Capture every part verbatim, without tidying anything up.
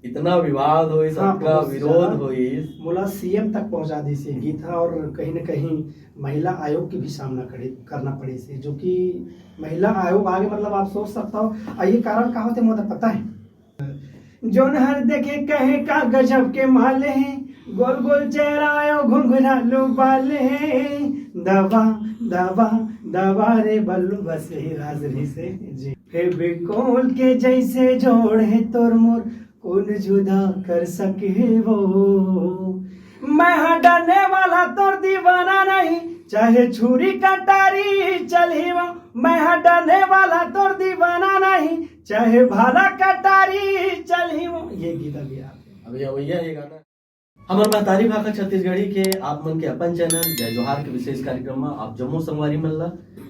इतना विवाद होइस, हाँ, इतना बहुत विरोध ज्यादा। होइस। मोला सीएम तक पहुंचा दी से गीत ह, और कहीं ना कहीं महिला आयोग की भी सामना करे, करना पड़ी से, जो कि महिला आयोग आगे, मतलब, आप सोच सकता हो। और ये कारण का होते, मुझे पता है, जोन हर देखे कहे का गजब के माले हैं, गोल गोल चेहरा आयो घुंघरालू बाले हैं, दबा दबा दबा रे बल्लू, बस यही राज रही से जी। फेविकोल के जैसे जोड़ है तोर मोर, कौन जुदा कर सके वो। मैं हा डरने वाला तोर दीवाना नहीं, चाहे छुरी कटारी चलही वो। मैं हा डरने वाला तोर दीवाना नहीं, चाहे भाला कटारी चलही वो। ये गीत अभी आप अभी भैया ये गाना हमर महतारी भाखा छत्तीसगढ़ी के आप मन के अपन चैनल जय जोहार के विशेष कार्यक्रम में आप जम्मो संगवारी मन ला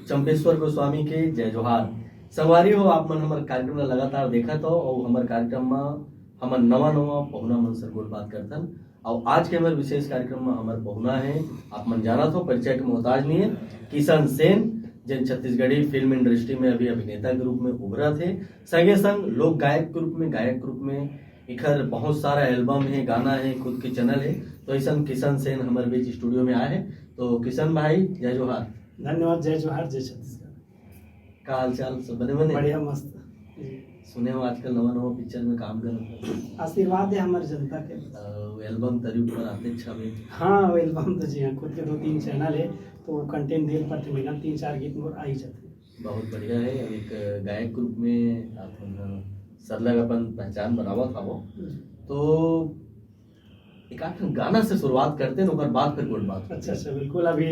चंपेश्वर गोस्वामी के जय जोहार। संगवारी हो, आप मन हमर कार्यक्रम ला लगातार देखत हो और हमर कार्यक्रम में हमन नवा नवा पहुना मन से गोठ बात करथन। और आज के हमर विशेष कार्यक्रम में हमर पहुना है, आप मन जानत हो, परिचय के मोहताज नहीं है, किशन सेन, जिन छत्तीसगढ़ी फिल्म इंडस्ट्री में अभी अभिनेता के रूप में उभरत है, संगे संग लोक गायक के रूप में, गायक के रूप में एकर बहुत सारा एल्बम है, गाना है, खुद के चैनल है। तो ऐसन किशन सेन हमर बीच स्टूडियो में आए हैं। तो किशन भाई, जय जोहार। धन्यवाद। जय जोहार, जय छत्तीसगढ़। का हाल चाल, सब बने बने? बढ़िया, मस्त। सुने हो आजकल नवा नवा पिक्चर में काम कर रहे हो? आशीर्वाद है हमारे जनता के। अ, एल्बम तरी ऊपर आते छवे। हाँ, वो एल्बम तो जी हाँ, खुद के दो तीन चैनल है, तो कंटेंट देर पर थे महीना तीन चार गीत मोर आई जाते। बहुत बढ़िया है। अब एक गायक के रूप में आप सरलग अपन पहचान बनावत हवो, तो एक आध गाना से शुरुआत करते हैं, ओकर बाद फिर गोठ बात। अच्छा अच्छा, बिल्कुल। अभी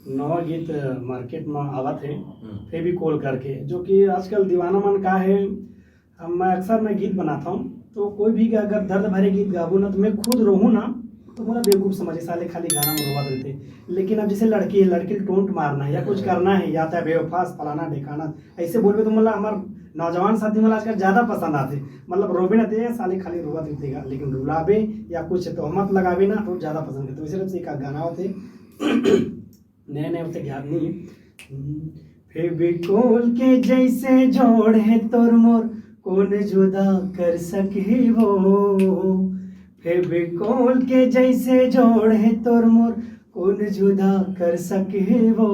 नवा गीत मार्केट में आवत है, हम्म। फेविकोल करके, जो कि आजकल दीवाना मन का है। हम, मैं अक्सर मैं गीत बनाता हूँ, तो कोई भी अगर दर्द भरे गीत गाबू ना, तो मैं खुद रोहूँ ना, तो मोला बेवकूफ समझे, साले खाली गाना में रोवा देते। लेकिन अब जैसे लड़की है, लड़की टोंट मारना है या कुछ करना है, या तो बेवफास फलाना ढेकाना, ऐसे बोलबे तो मोला हमार नौजवान साथी मोला आजकल ज्यादा पसंद आते। मतलब रोबे ना ते साले खाली रोवा देते, लेकिन रुलाबे या कुछ तोहमत लगाबे ना, तो ज्यादा पसंद करते। वैसे से एक गाना होते नए नए होते ज्ञान नहीं। फेविकोल के जैसे जोड़ है तोर मोर, कौन जुदा कर सके वो। फेविकोल के जैसे जोड़ है तोर मोर, कौन जुदा कर सके वो।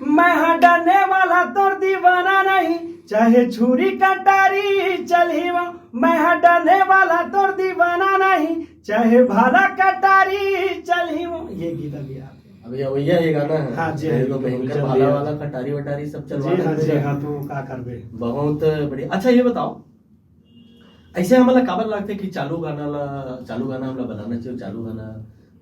मैं हा डरने वाला तोर दीवाना नहीं, चाहे छुरी कटारी चलही वो। मैं हा डरने वाला तोर दीवाना नहीं, चाहे भाला कटारी चलही वो। ये गीत अभी आप अभी भैया ये गाना है। हाँ जी, ये हाँ, तो भयंकर चल भाला दिया। वाला कटारी वटारी सब चलवा जी हाँ, लेते जी हैं। हाँ, तो का करबे। बहुत बढ़िया। अच्छा, ये बताओ, ऐसे हमला काबर लगते कि चालू गाना ला, चालू गाना हमला बनाना चाहिए, चालू गाना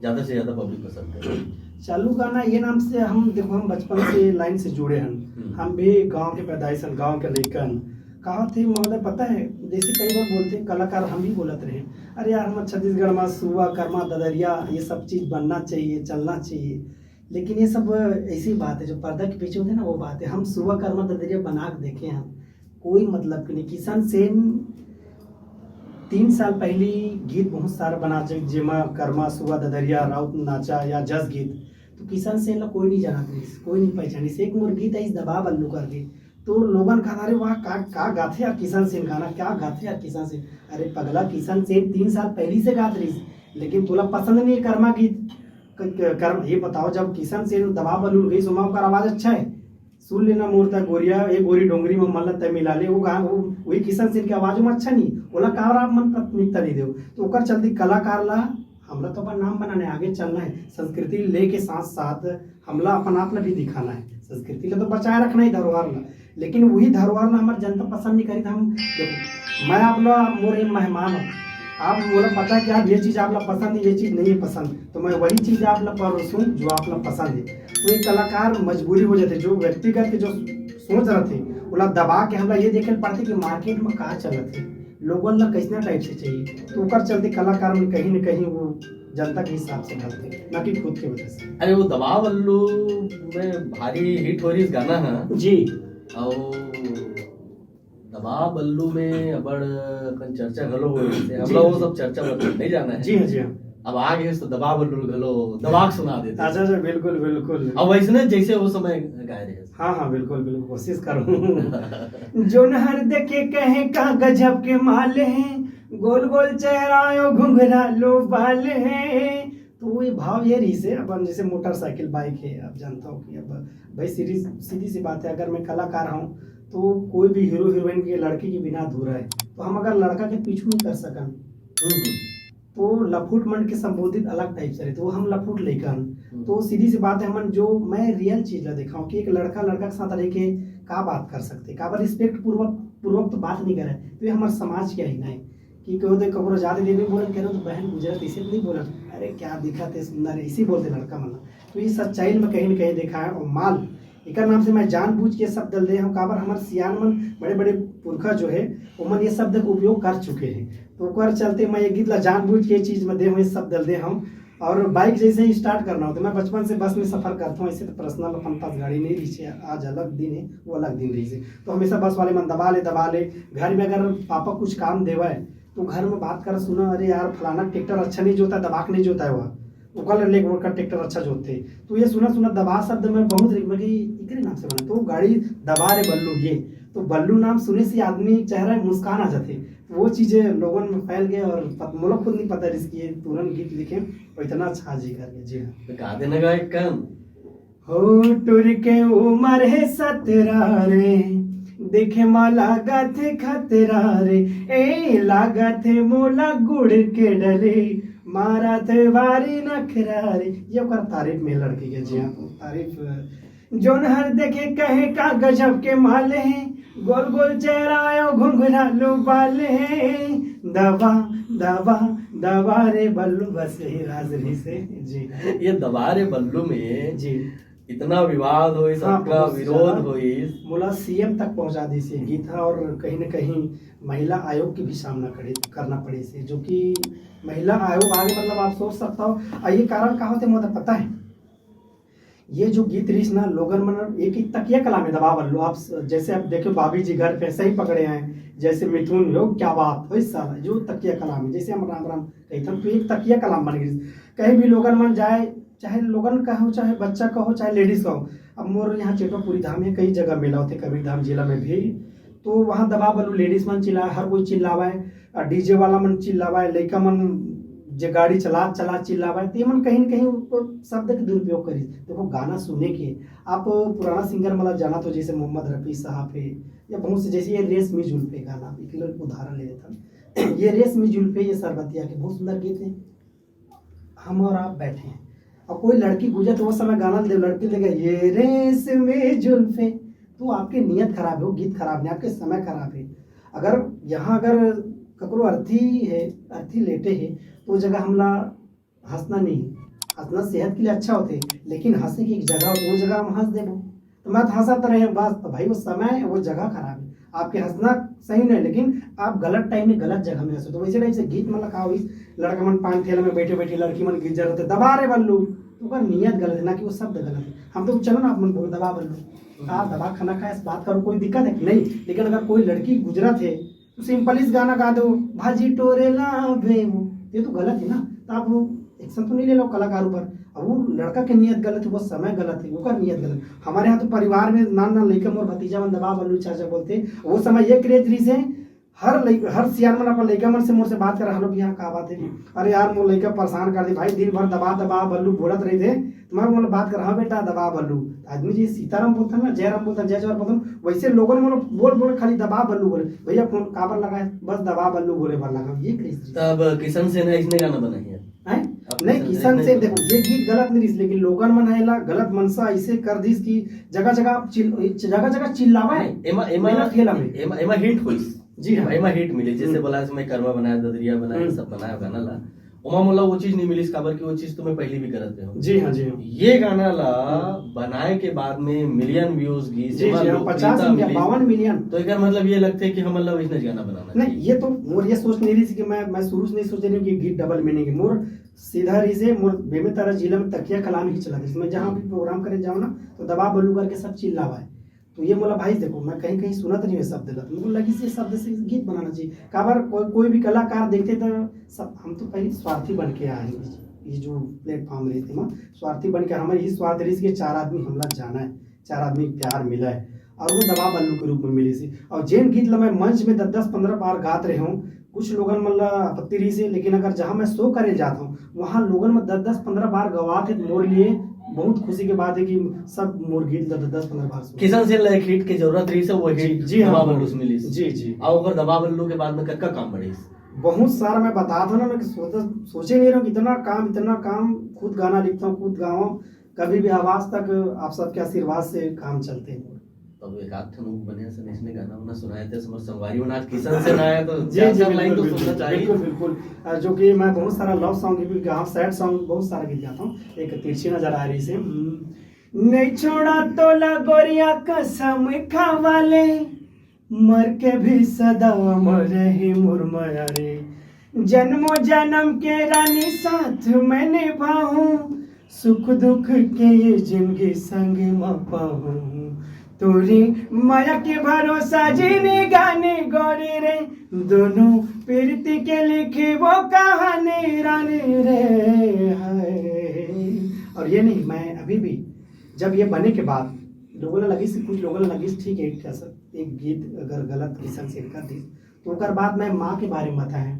ज्यादा से ज्यादा पब्लिक पसंद करे? चालू गाना ये नाम से हम, देखो, हम बचपन से लाइन से जुड़े हैं। हम्म। हम भी गांव के पैदाइश हैं, गांव के लइकन। कहा थे महोदय, पता है, जैसे कई बार बोलते हैं कलाकार, हम भी बोलत रहे, अरे यार, हम छत्तीसगढ़ में सुआ, कर्मा, ददरिया, ये सब चीज बनना चाहिए, चलना चाहिए। लेकिन ये सब ऐसी बात है, जो पर्दा के पीछे होते हैं ना, वो बात है। हम सुआ, कर्मा, ददरिया बना के देखे हैं, कोई मतलब के नहीं। किशन सेन तीन साल पहली गीत बहुत सारा बना, जे-, जेमा कर्मा, सुआ, ददरिया, राउत नाचा या जस गीत, तो किशन सेन ला कोई नहीं जानत रहिस, कोई नहीं पहचानिस। एक मोर गीत आइस दबा बल्लू करके, तो लोगन कहा, "अरे वाह, का, का गाथे यार किशन सेन गाना, क्या गाथे यार किशन सेन?" अरे पगला, किशन सेन तीन साल पहली से गात रहिस, लेकिन तोला पसंद नहीं है कर्मा गीत। क-, क-, कर्म, ये बताओ, जब किशन सेन दबा बल्लू गई, सोमा ओकर आवाज अच्छा है, सुन लेना मोर ता गोरिया, ए गोरी डोंगरी में मल्ला तय मिला ले, वो गा-, वो, वही किशन सेन के आवाज में अच्छा नहीं, ओला काबर आप मन प्राथमिकता नहीं देव। तो ओकर चलते कलाकार ला, हमला तो अपन नाम बनाना है, आगे चलना है, संस्कृति लेके साथ साथ हमला अपन आप ला भी दिखाना है, संस्कृति ला तो बचाए रखना है, धरोहर ला। लेकिन वही धरोहर ला हमार जनता पसंद नहीं करी, तो हम, देखो, मैं आप ला, मोर एक मेहमान हूँ, आप मोला पता है कि आप ये चीज आप ला पसंद है, ये चीज नहीं है पसंद, तो मैं वही चीज आप ला परोसूं जो आप ला पसंद है। तो एक कलाकार मजबूरी हो जाते, जो व्यक्तिगत के जो सोच रहते, ओला दबा के हमला ये देखे पड़ते कि मार्केट में का चलत है, लोगन ला कैसना टाइप से चाहिए। तो ओकर चलते कलाकार में कहीं ना कहीं वो जनता के हिसाब से ढलते, ना कि खुद के वजह से। अरे वो दबा बल्लू में भारी हिट हो रही गाना है। जी। और दबा बल्लू में अबड़ अकन चर्चा घलो हो रही है। जी, हमला वो जी। सब चर्चा मतलब नहीं जाना है। जी हाँ, जी हाँ। अब आ गे तो दबा बल्लू घलो दबा के सुना देते। अच्छा अच्छा, बिल्कुल बिल्कुल। अब वैसने जैसे वो समय गाए रहे। हाँ हाँ, बिल्कुल बिल्कुल, कोशिश करूँ। जोन हर देखे कहे का गजब के माल है, गोल गोल चेहरा यो घुंघरालो बाल है। तो वो ये भाव ये रहिस हे, अपन जैसे मोटरसाइकिल, बाइक है, आप जानता हो कि अब भाई सीधी सीधी सी बात है, अगर मैं कलाकार हूँ तो कोई भी हीरो हीरोइन के लड़की के बिना अधूरा है। तो हम अगर लड़का के पीछू नहीं कर सकन तो लफूट मन के संबोधित अलग टाइप से रहे, तो वो हम लफूट लेकर हन। तो सीधी सी बात है, हमन जो मैं रियल चीज ला देखा हूँ कि एक लड़का लड़का के साथ रह के का बात कर सकते, काबर रिस्पेक्ट पूर्वक पूर्वक तो बात नहीं करे। तो ये हमारे समाज के ही नहीं कि कहो तो ककरो जाते देवे बोलन, कह रहे तो बहन गुजरत इसे नहीं बोलन, अरे क्या दिखत हे सुंदर है, इसी बोलते लड़का मन ला। तो ये सच्चाई में कहीं ना कहीं देखा है। और माल एकर नाम से मैं जानबूझ के शब्द दे हूँ, काबर हमर सियान मन, बड़े बड़े पुरखा जो है, ओमन ये शब्द के उपयोग कर चुके हैं। तो ओकर चलते मैं ये गीत ला जानबूझ के चीज में दे हूँ, ये शब्द दे हूँ। और बाइक जैसे ही स्टार्ट करना हो तो मैं बचपन से बस में सफर करता हूँ। ऐसे तो पर्सनल अपन पास गाड़ी नहीं रही है, आज अलग दिन है, वो अलग दिन रही है। तो हमेशा बस वाले मन दबा ले दबा ले, घर में अगर पापा कुछ काम देवा है तो घर में बात कर, सुना, अरे यार फलाना ट्रैक्टर अच्छा नहीं जोता, दबा के नहीं जोता है वह, ओकर ले ओकर ट्रैक्टर अच्छा जोतथे। तो ये सुना सुना दबा शब्द में बहुत रिक- मैं कि एकरे नाम से बना, तो गाड़ी दबा रे बल्लू ये। तो बल्लू नाम सुने से आदमी चेहरा में मुस्कान आ जाते। तो वो चीजें लोगन में फैल गए और पत, मोला खुद नहीं पता रिस कि ये तुरंत गीत लिखे और इतना अच्छा जी करके। जी हाँ। तो गा देना गा एक कन। हो टुर के उमर है सतरा रे, देखे मा लागत है खतरा रे, ए लागत है मोला गुड़ के डले, मारा थे वारी नखरा रे। ये ओकर तारीफ में लड़की के जी हाँ, तारीफ। जोन हर देखे कहे का गजब के माल है, गोल गोल चेहरा यो घुंघरालो बाल है, दबा दबा दबा रे बल्लू, बस यही राज रही से जी। ये दबा रे बल्लू में जी। इतना विवाद होइस, हाँ, सबका बहुत विरोध ज्यादा। होइस। मोला सीएम तक पहुंचा दी से गीत है और कहीं ना कहीं महिला आयोग की भी सामना करे करना पड़ी से, जो कि महिला आयोग आगे मतलब आप सोच सकता हो। और ये कारण का होते मुझे पता है, ये जो गीत रहीस ना लोगन मन एक एक तकिया कलाम में दबा बल्लू। आप स- जैसे आप देखो भाभी जी घर पे सही पकड़े हैं, जैसे मिथुन हो क्या बात हो इस साल जो तकिया कलाम में जैसे हम राम राम कहते हैं तो एक तकिया कलाम बन गई। कहीं भी लोगन मन जाए, चाहे लोगन कहो, चाहे बच्चा कहो, चाहे लेडीज कहो। अब मोर यहाँ चेटोपुरी धाम है, कई जगह मेला होते कबीर धाम जिला में भी, तो वहाँ दबा बल्लू लेडीज मन चिल्ला, हर कोई चिल्लावा है, डीजे वाला मन चिल्लावा है, लइका मन जे गाड़ी चला चला चिल्लावा है, तो ये मन कहीं ना कहीं ऊपर शब्द के दुरुपयोग करी। देखो गाना सुने के आप पुराना सिंगर मतलब जाना तो जैसे मोहम्मद रफी साहब है या बहुत से, जैसे ये रेशमी जुल्फे गाना एक लोग उदाहरण ले लेता हूँ। ये रेशमी जुल्फे ये सरबतिया के बहुत सुंदर गीत है। हम और आप बैठे हैं और कोई लड़की गुजर तो वो समय गाना दे, लड़की देगा ये रेशमी जुल्फे, तो आपकी नीयत खराब है, वो गीत खराब नहीं, आपके समय खराब है। अगर यहाँ अगर ककरो अर्थी है, अर्थी लेटे है, तो वो जगह हमला हंसना नहीं है। हंसना सेहत के लिए अच्छा होते, लेकिन हंसे की एक जगह होती, वो जगह हम हंस देबो। तो मैं तो हंसत रहे बस, तो भाई वो समय वो जगह खराब है, आपके हंसना सही नहीं, लेकिन आप गलत टाइम में गलत जगह में हंसो। तो वैसे टाइप से गीत मतलब का होइस, लड़का मन पान ठेला में बैठे बैठे लड़की मन गिर रहते दबा रे बल्लू, तो ओकर नीयत गलत है ना कि वो शब्द गलत है। हम तो चलो ना आप मन बोल दबा बल्लू, आप दबा खाना खाए बात करो, कोई दिक्कत है नहीं, लेकिन अगर कोई लड़की गुजरत है तो सिंपल इस गाना गा दो, भाजी टोरे ला बेबू, ये तो गलत है ना। तो आप वो एक्शन तो नहीं ले लो कलाकार ऊपर। अब वो लड़का की नीयत गलत है, वो समय गलत है, ओकर नीयत गलत। हमारे यहाँ तो परिवार में नान नान लइका मोर भतीजा मन दबा बल्लू चाचा बोलते, वो समय ये क्रेज रही से हर लइका हर सियान मन अपन लइका मन से मोर से बात कर, हेलो भैया का बात है, अरे यार मोर लइका परेशान कर दे भाई, दिन भर दबा दबा बल्लू बोलत रही थे। तो मैं बोला बात कर, हाँ बेटा दबा बल्लू। आदमी जी सीताराम बोलता ना, जयराम बोलता, जय जोहार बोलता, वैसे लोगन मन बोल बोल खाली दबा बल्लू बोले, भैया फोन काबर लगाए, बस दबा बल्लू बोले बर लगा, ये क्रेज रही। तब किशन सेना इसने गाना बनाई है। हैं? नहीं, किशन से देखो ये गीत गलत नहीं रही, लेकिन लोगन मन है ला गलत मनसा ऐसे कर दीस कि जगह जगह आप चिल जगह जगह चिल्लावा है। एमा एमा मेला ठेला में। एमा एमा हिट होइस। जी हाँ। एमा हिट मिले, जैसे हम्म। बोला मैं कर्मा बनाया, ददरिया बनाया, हम्म। सब बनाया गाना ला, ओमा मोला वो चीज नहीं मिलिस, काबर कि वो चीज तो मैं पहली भी करत रहे हूँ। जी हाँ जी हाँ। ये गाना ला बनाए के बाद में मिलियन व्यूज गीस, जी जी हाँ, पचास मिलियन, बावन मिलियन। तो एकर मतलब ये लगते कि हमन ला वैसने गाना बनाना नहीं, चाहिए। ये तो मोर ये सोच नहीं रही थी कि मैं मैं शुरू से नहीं सोच रही हूँ कि गीत डबल मीनिंग है। मोर सीधा रही से मोर बेमेतरा जिला में तकिया कलाम ही चला था। मैं जहाँ भी प्रोग्राम करे जाऊँ ना तो दबा बल्लू करके सब चिल्लावा है। तो ये मोला भाई, देखो, मैं कहीं कहीं सुनत रहिहूँ ये शब्द ला, तो मोला लगिस ये शब्द से गीत बनाना चाहिए। काबर कोई, कोई भी कलाकार देखथे तो सब, हम तो पहले स्वार्थी बन के आए हैं ये जो प्लेटफॉर्म रहिस तेमा, स्वार्थी बन के हमर यही स्वार्थ रहिस कि चार आदमी हमला जाना है, चार आदमी प्यार मिला है, और वो दबा बल्लू के रूप में मिलिस। और जेन गीत ला मैं मंच में दस दस पन्द्रह बार गात रहे हूँ, कुछ लोगन मन ला आपत्ति रहिस हे, लेकिन अगर जहाँ मैं शो करे जात हूँ, वहाँ लोगन मन दस दस पन्द्रह बार गवाथे, मोर लिए बहुत खुशी के बात है कि सब मोर गीत ला दस दस पन्द्रह बार सुने। किशन सेन ला एक हिट के जरूरत रहिस हे, वो जी, हिट जी हाँ, दबा बल्लू से मिलिस। जी, जी। और ओकर दबा बल्लू के बाद में कतका काम बढ़िस? बहुत सारा, मैं बतात हूँ ना, मैं सोच, सोचे नहीं रहा हूँ कि इतना काम, इतना काम खुद गाना लिखता हूँ, खुद गाऊँ, कभी भी आवाज तक आप सबके आशीर्वाद से काम चलते हैं। तब एक आध ठन बढ़िया से इसने गाना वाना सुनाए थे, हमर संगवारी मन आज किशन सेन आए तो जी, चार जी, चार लाइन बिल्कुल, तो बिल्कुल, सुनना चाहिए। बिल्कुल, बिल्कुल। अ, जो कि मैं बहुत सारा लव सॉन्ग भी गाता हूँ, सैड सॉन्ग बहुत सारा गीत गाता हूँ। एक तिरछी नजर आ रही से, हम्म, नहीं छोड़ा तोला गोरिया कसम खावा ले, मर के भी सदा अमर रही मोर मया रे। जन्मों जन्म के रानी साथ मैं निभाऊं, सुख दुख के ये जिंदगी संग में पाऊं। तोरी मया के भरोसा जीनी गानी गोरी रे, दोनों प्रीति के लिखी वो कहानी रानी रे। हाय। और ये नहीं, मैं अभी भी, जब ये बने के बाद लोगों ने लगिस, कुछ लोगों ने लगिस, ठीक है, कैसा एक गीत अगर गलत किशन सेन कर दिस, तो ओकर बाद मैं माँ के बारे में बताया,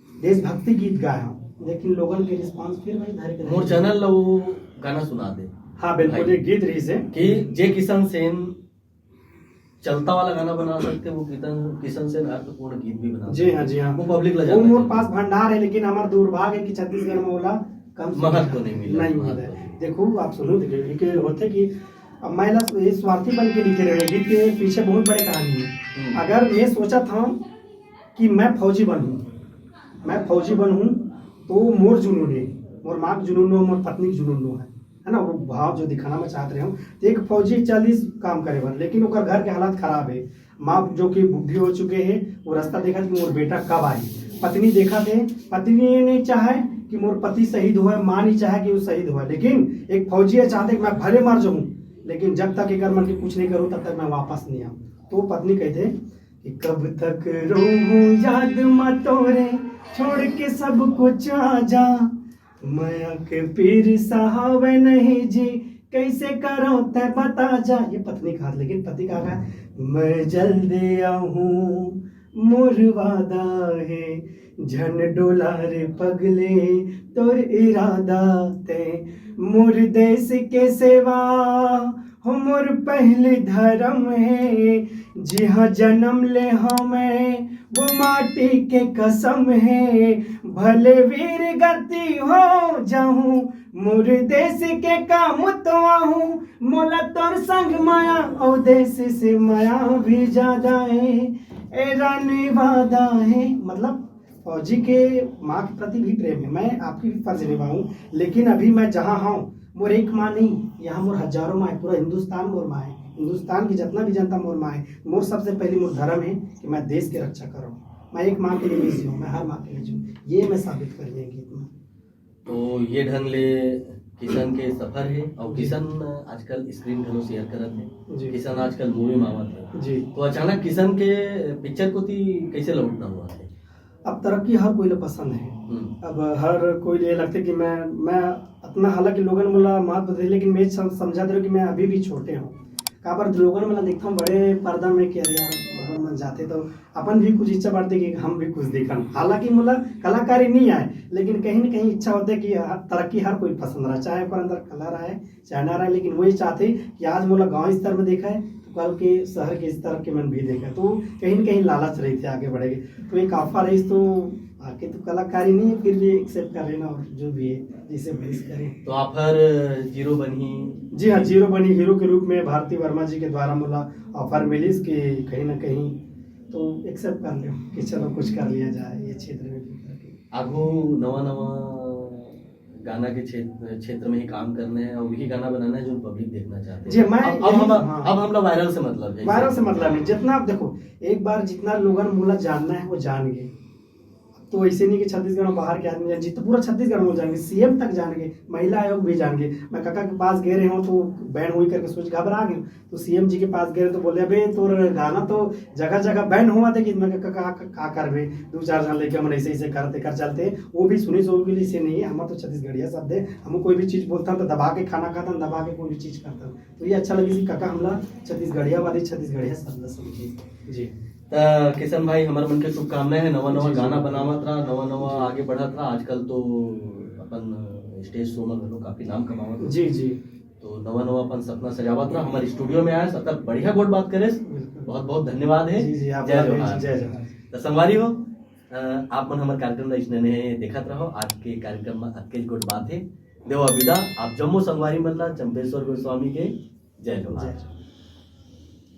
देशभक्ति गीत गाया, लेकिन लोगन के रिस्पांस फिर वही धर के मोर रह गया। चैनल ला वो गाना सुना दे। हाँ, बिल्कुल, भाई। एक गीत रहिस हे। कि जे किशन सेन चलता वाला गाना बना सकथे, वो किशन, किशन सेन अर्थपूर्ण गीत भी बना जी सकथे। हाँ, जी हाँ। वो पब्लिक ला वो जानना मोर चाहिए। पास भंडार है, लेकिन हमार दुर्भाग्य है कि छत्तीसगढ़ में ओला कम सुना महत्व जाता नहीं मिला, नहीं महत्व मिला है। नहीं। देखो, आप सुनो, देखिए, एक होथे कि अब मैं ला-, ये स्वार्थी बन के लिखे रहे गीत के पीछे बहुत बड़े कहानी है। हम्म। अगर मैं सोचा था कि मैं फौजी बनूं, मैं फौजी बनूं, तो मोर जुनून है, मोर माँ के जुनून नो, मोर पत्नी के जुनून नो है, है ना, वो भाव जो दिखाना मैं चाहत रहे हूँ। तो एक फौजी चालीस काम करे बर, लेकिन ओकर घर के हालात खराब है, माँ जो कि बूढ़ी हो चुके हैं, वो रास्ता देखत कि मोर बेटा कब आही। पत्नी देखत हे, पत्नी ये नहीं चाहे कि मोर पति शहीद होए, माँ नहीं चाहे कि वो शहीद होए, लेकिन एक फौजी ये चाहते कि मैं भले मर जाऊं, लेकिन जब तक एकर मन के कुछ नहीं करूं, तब तक मैं वापस नहीं आऊं। तो पत्नी कहते कि कब तक रहूं याद में तोरे, छोड़ के सब कुछ आ जा, मया के पीर सहावे नहीं जी, कैसे करो तै बता जा। ये पत्नी कहा, लेकिन पति कहा, मैं जल्दी आऊं, मोर वादा है, झन डोला रे पगले तोर इरादा ते, मोर देश के सेवा हो मोर पहली धर्म है, जिहाँ जन्म ले हमें वो माटी के कसम है, भले वीर गति हो जाऊं, मोर देश के काम तो आहूं, मोला तोर संग माया, ओ देश से माया भी ज्यादा है, ए रानी वादा है। मतलब, फौजी के माँ के प्रति भी प्रेम है, मैं आपकी भी फर्ज निभाऊं, लेकिन अभी मैं जहाँ हूँ, मोर एक माँ नहीं, यहाँ मोर हजारों माँ है, पूरा हिंदुस्तान मोर माँ है, हिंदुस्तान की जितना भी जनता मोर माँ है। मोर सबसे पहली मोर धर्म है कि मैं देश की रक्षा करूँ, मैं एक माँ के लिए नहीं जीऊँ, मैं हर माँ के लिए जीऊँ, ये मैं साबित कर दिया गीत में। तो ये ढंग ले किशन के सफर है, और जी। किशन आजकल स्क्रीन घलो शेयर करत है। जी। किशन आजकल मूवी में आवत है। जी। तो अचानक किशन के पिक्चर कोती कैसे लौटना हुआ है? अब तरक्की हर कोई ला पसंद है। हम्म। अब हर कोई ले लगता है कि मैं, मैं अपना, हालांकि लोगन मोला महत्व दे, लेकिन मैं सम-, समझा दे रहा हूँ कि मैं अभी भी छोटे हूँ। काबर लोगन मोला देखता हूँ बड़े पर्दा में कि अरे यार, लोगन मन जाते तो अपन भी कुछ इच्छा बढ़ते कि हम भी कुछ देखन। हालांकि मोला कलाकारी नहीं आए, लेकिन कहीं ना कहीं इच्छा होता है कि ह-, तरक्की हर कोई पसंद रहा, चाहे ओकर अंदर कला रहा है, चाहे ना रहा है, लेकिन वही चाहते कि आज मोला गांव स्तर में देखा है, तो कल के शहर के स्तर के मन भी देखा है। तो कहीं ना कहीं लालच रही थी आगे बढ़ेगी। तो एक ऑफर है, तो आके तो कलाकारी नहीं है, फिर भी एक्सेप्ट कर लेना, और जो भी है, जिसे बेस करें। तो ऑफर जीरो बनी? जी हाँ, जीरो बनी। हीरो के रूप में भारती वर्मा जी के द्वारा मोला ऑफर मिलिस कि कहीं ना कहीं तो एक्सेप्ट कर लो कि चलो कुछ कर लिया जाए ये क्षेत्र में भी करके। आगू नवा नवा गाना के क्षेत्र, क्षेत्र में ही काम करना है और वही गाना बनाना है जो पब्लिक देखना चाहते हैं। जी, मैं अब, अब यही, हम, हाँ। अब हमला वायरल से मतलब है। वायरल से मतलब नहीं, जितना आप देखो, एक बार जितना लोगन मोला जानना है वो जान गए, अब तो ऐसे नहीं कि छत्तीसगढ़ में बाहर के आदमी जान, जितना पूरा छत्तीसगढ़ में जान गे, सीएम तक जान गे, महिला आयोग भी जान गे। मैं कका के पास गए रहे हूँ तो बैन हुई करके सोच घबरा गए। तो सीएम जी के पास गए तो बोले, "अबे तोर गाना तो जगह जगह बैन हुआ थे कि मैं कका का, का करबे, दो चार जन लेके हम ऐसे ऐसे करते कर चलते हैं।" वो भी सुनी सो के लिए से नहीं है, हम तो छत्तीसगढ़िया शब्द है, हम कोई भी चीज बोलता तो दबा के खाना खाता, दबा के कोई भी चीज करता। तो ये अच्छा लगी कि कका हमला छत्तीसगढ़िया वाली छत्तीसगढ़िया शब्द समझी। जी। त किशन भाई, हमर मन के शुभकामना है, नवा नवा जी, जी। गाना बनावत रहा, नवा नवा जी। आगे बढ़त रहा। आजकल तो अपन स्टेज शो में घलो काफी नाम कमावत रहा। जी, जी। तो नवा नवा अपन सपना सजावत रहा, हमारे स्टूडियो में आए, सतत बढ़िया गोठ बात करे। बिल्कुल। बहुत बहुत धन्यवाद है। जी, जी, आप जय जोहार। जय जोहार। तो संगवारी हो, अ, आप मन हमर कार्यक्रम ला इसने ने देखत रहो। आज के कार्यक्रम में अतकेच गोठ बात है। देवा विदा, आप जम्मो संगवारी मन ला चंपेश्वर गोस्वामी के जय जोहार। जय।